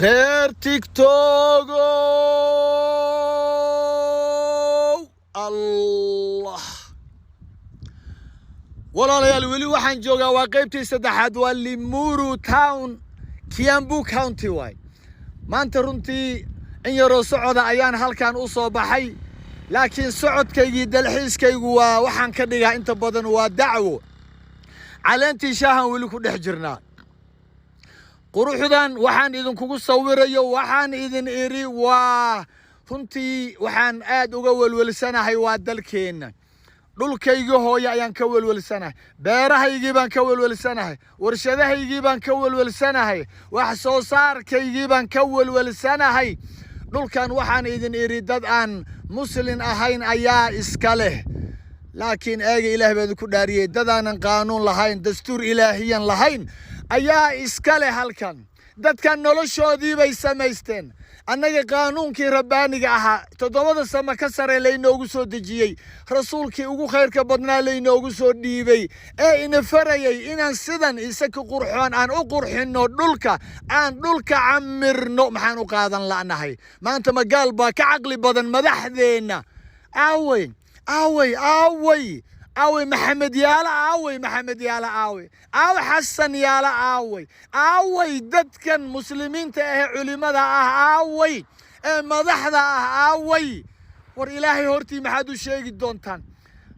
Reer TikTogow, Allah, walaalayaal, weli waxaan joogaa, waa qaybtii saddexaad, waa Limuru Town, Kiambu County waay. Maanta runtii in yaroo socoda ayaan halkan u soo baxay, laakiin socodkaygii dalxiiskaygu waa waxaan ka dhigaa inta badan waa dacwo. Caleentii shaahan weli ku dhex jirnaa. Quruxdan waxaan idinkugu sawirayo, waxaan idin idhi, waa runtii waxaan aad uga welwelsanahay waa dalkeenna. Dhulkaygii hooye ayaan ka welwelsanahay, beerahaygii baan ka welwelsanahay, warshadahaygii baan ka welwelsanahay, wax soo saarkaygii baan ka welwelsanahay. Dhulkan waxaan idin idhi dad aan Muslin ahayn ayaa iska leh, laakiin eega, Ilaah baa idinku dhaariyey, dadaanan qaanuun lahayn, dastuur ilaahiyan lahayn ayaa iska leh halkan. Dadkan noloshoodii bay samaysteen. Annaga qaanuunkii rabbaaniga ahaa, toddobada samo ka sare laynoogu soo dejiyey, rasuulkii ugu khayrka badnaa laynoogu soo dhiibay, ee ina farayay inaan sidan isaka qurxoon aan u qurxinno dhulka, aan dhulka camirno, maxaan u qaadan la'nahay maanta? Magaal baa ka caqli badan madaxdeenna. Aawey, aawey, aawey, aawey Maxamed Yaala? Aawey Maxamed Yaala? Aawey, aawey Xasan Yaala? Aawey, aawey dadkan Muslimiinta ahee culimada ah? Aawey ee madaxda ah? Aawey? War Ilaahay hortii maxaad u sheegi doontaan?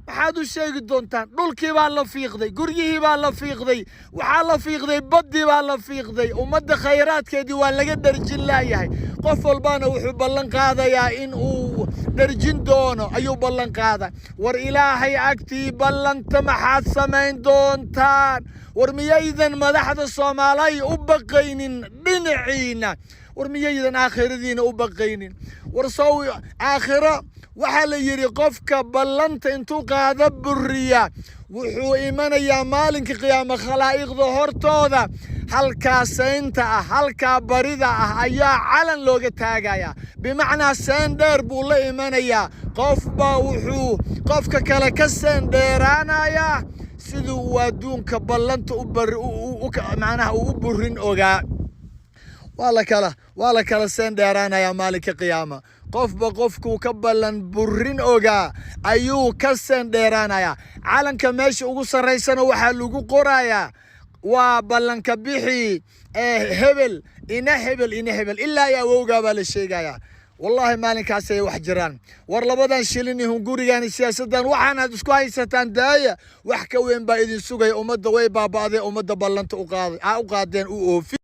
Maxaad u sheegi doontaan? Dhulkii baa la fiiqday, guryihii baa la fiiqday, waxaa la fiiqday baddii baa la fiiqday. Ummadda khayraadkeedii waa laga dharjin laayahay. Qof walbana wuxuu ballan qaadayaa in uu dharjin doono ayuu ballan qaada. War Ilaahay agtii ballanta maxaad samayn doontaan? War miyaydan madaxda Soomaalay u baqaynin dhinaciina? War miyaydan aakhiradiina u baqaynin? War sow aakhiro waxaa la yidhi qofka ballanta intuu qaado buriya wuxuu imanayaa maalinka qiyaamo khalaa'iqda hortooda. Halkaa seynta ah, halkaa barida ah ayaa calan looga taagayaa, bimacnaa seen dheer buu la imanayaa. Qof baa wuxuu qofka kale ka seen dheeraanayaa siduu uu adduunka ballanta u bari, macnaha uu u burin ogaa. Waa la kala seen dheeraanayaa maalinka qiyaama. Qofba qofkuu ka ballan burin ogaa ayuu ka seen dheeraanayaa. Calanka meesha ugu sarraysana waxaa lagu qorayaa waa ballanka bixi ee hebel, ina hebel, ina hebel, ilaa iyo awowgaa baa la sheegayaa. Wallaahi maalinkaasay wax jiraan. War labadan shilin iyo hungurigan, siyaasaddan waxaanaad isku haysataan daaya, wax ka weyn baa idin sugaya. Ummadda way baaba'dee, ummadda ballanta u qaaday aa u qaadeen u oofi.